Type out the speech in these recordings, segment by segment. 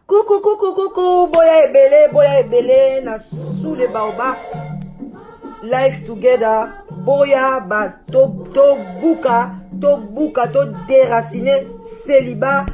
Coucou, coucou, coucou, boya ebele, boya ebele, na sous les baobabs, life together, boya ba to, to buka, to buka, to déraciner, célibat,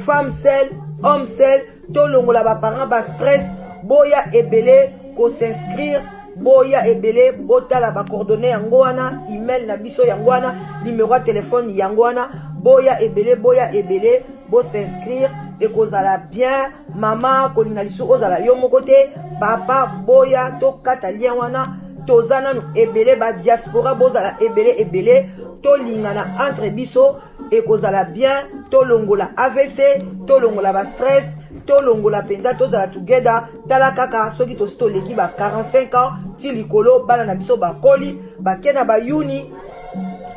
femme seule, homme seul, to longola ba parents ba stress, boya ebele, ko s'inscrire, boya ebele, botala ba coordonnées yango wana, email na biso yango wana, numéro ya téléphone yango wana, boya ebele, boya ebele, bo s'inscrire, ekozala bien. Mama kolinga lisusu ozala yo moko te, papa boya tokata lien wana, toza nanu ebele, ba diaspora bozala ebele ebele, tolingana entre biso, ekozala bien. Tolongola AVC, tolongola ba stress, tolongola mpenza, tozala together. Tala kaka soki tosi toleki ba 45 ans ti likolo, bana na biso bakoli, bake na bayuni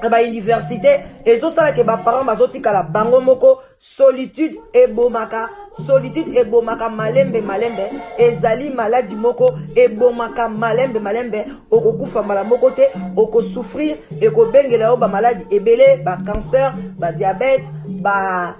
na bauniversité, ezosalaka baparent bazotikala bango moko. Solitude ebomaka, solitude ebomaka malembe malembe, ezali maladi moko ebomaka malembe malembe. Okokufa mbala moko te, okosouffrir, ekobengela yo bamaladi ebele, bacancer, badiabète, ba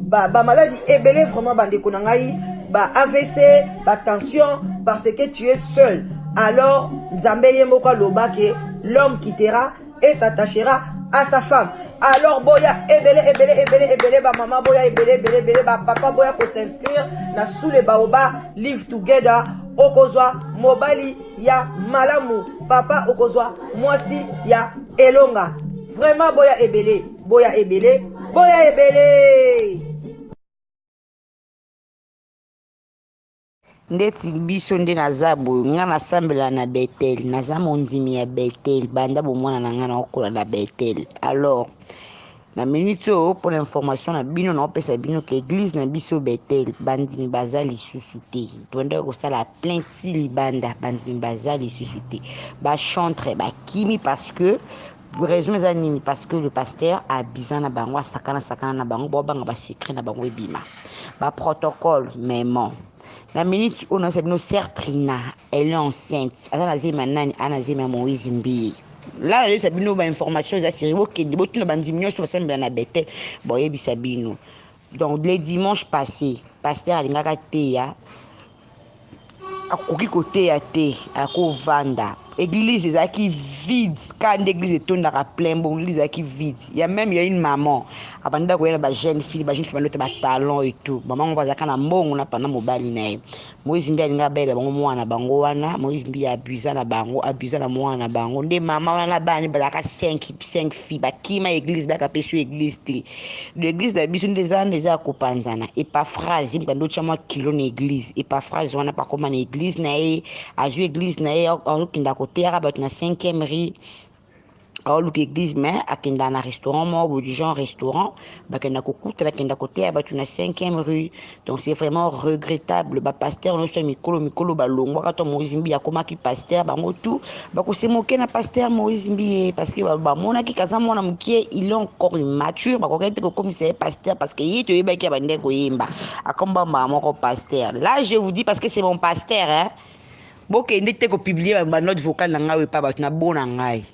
bamaladi ebele. Vraiment, bandeko na ngai, ba AVC, batension, parce que tu es seul. Alors Nzambe ye moko aloba ke l'homme quittera et s'attachera à sa femme. Alors boya ebele ebele ebele ebele, bamama boya ebele ebele ebele, bapapa boya kos'inscrire na sous le baobab live together. Okozwa mobali ya malamu, papa okozwa mwasi ya elonga. Vraiment, boya ebele, boya ebele, boya ebele. Ndeti biso nde naza boye, nga nasambela na Betel, naza mondimi ya Betel banda bomwana na nga, naokola na Betel. Alors na minute oyo, mpona information na bino, naopesa bino ke église na biso Betel, bandimi baza lisusu te. Tondaki kosala plein ti libanda, bandimi baza lisusu te, bachantre bakimi. Parce que raison eza nini? Parce que le pasteur abiza na bango, asakana sakana na bango, baobanga basecret na bango ebima, baprotocole. Memo na minute oyo nayosa bino, sœur Trina, elle est enceinte, aza na zemi ya nani? Aza na zemi ya Moïse Mbiye. La nayosa bino bainformation eza sérieux. Bokende botuna bandimi nyonso basambela na Betel, boyebisa bino. Donc le dimanche passé, pasteur alingaka teya, akoki koteya te, akovanda. Église ezalaki vide, ka nde église etondaka plein bon, église ezalaki vide. Ya même ya une maman abandaki koya na bajeune fille, bajeune fille bandota batalon et tout. Mama ngo bazalaka na mbongo na panda mobali na ye Moïse Mbi, alingi abayela bango mwana bango wana. Moïse Mbi abusa na bango, abusa na mwana na bango. Nde mama wana na bana bazalaka 5, 5 fille, bakima église, bayaka mpe so église te. L'église na biso nde eza wana, eza ya kopanzana. Epaphrase bando otya mwa kilo na église, Epaphrase wana pakoma na église na ye, azwi église na ye, azokenda koteyaka bato na 5e rue, aoluka église, mais akenda na restaurant moko boye, du genre restaurant bakenda kokutana, akenda koteya bato na 5e rue. Donc c'est vraiment regrettable. Bapasteur nyonso ya mikolo mikolo balongwaka to Moïse Mbiye akomaki pasteur, bango tout bakosemoke na pasteur Moïse Mbiye, parce que bamonaki kaza mwana mokie, il est encore immature, bakokaki te kokomisa ye pasteur, parce que ye toyebaki ya bande koyemba, akomba mbala moko pasteur. Là je vous dis parce que c'est mon pasteur, hein. Bokende te kopublier banote vocale na ngai oyo epa bato na bona ngai.